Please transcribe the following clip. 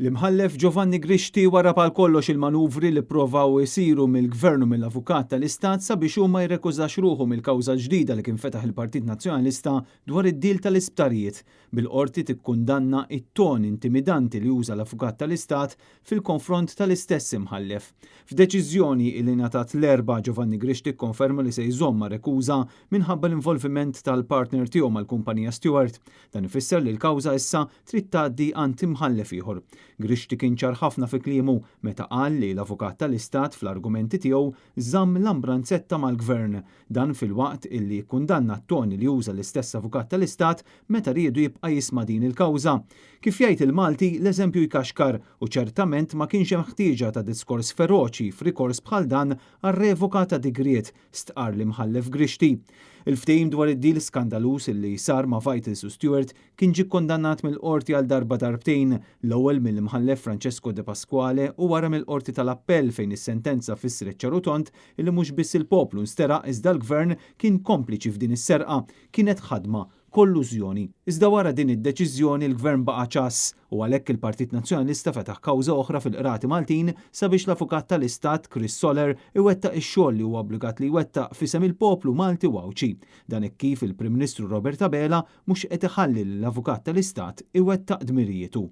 L-Imħallef Giovanni Grixti warrab għal kollox il-manuvri li pprovaw isiru mill-Gvern u mill-Avukat tal-Istat sabiex hu ma jirrekużax ruħu mill-kawża l-ġdida li kien fetaħ il-Partit Nazzjonalista dwar id-deal tal-isptarijiet, bil-Qorti tikkundanna t-ton intimidanti li uża l-Avukat tal-Istat fil-konfront tal-istess Imħallef. F'deċiżjoni li ngħatat l-Erbgħa, Giovanni Grixti kkonferma li se jżomm mar-rekuża minħabba l-involviment tal-partner tiegħu mal-kumpanija Steward. Dan ifisser li l-kawża issa trid tgħaddi għand imħallef ieħor. Grixti kien ċar ħafna fi kliemu meta qal li l-Avukat tal-Istat fl-argumenti tiegħu żamm l-ambranzetta mal-Gvern. Dan filwaqt illi kkundanna t-ton li uża l-istess Avukat tal-Istat meta riedu jibqa' jisma' din il-kawża. Kif jgħid il-Malti, l-eżempju jkaxkar u ċertament ma kienx hemm ħtieġa ta' diskors feroċi f'rikors bħal dan għar-revoka ta' digriet, stqarr l-Imħallef Grixti. Il-ftehim dwar id-deal skandaluż illi sar ma' Vitals u Steward kien ġie kkundannat mill-Qorti għal darba darbtejn, l-ewwel mill-Imħallef Francesco Depasquale u wara mill-Qorti tal-Appell fejn is-sentenza fissret ċar u tond illi mhux biss il-poplu nsteraq iżda l-Gvern kien kompliċi f'din is-serqa, kienet ħadma kollużjoni. Iżda wara din id-deċiżjoni l-Gvern baqa' ċass u għalhekk il-Partit Nazzjonalista fetaħ kawża oħra fil-Qrati Maltin sabiex l-Avukat tal-Istat Chris Soler iwettaq ix-xogħol li huwa obbligat li jwettaq f'isem il-poplu Malti u Għawdxi. Dan hekk kif il-Prim Ministru Robert Abela mhux qed iħalli lill-Avukat tal-Istat iwettaq dmirijietu.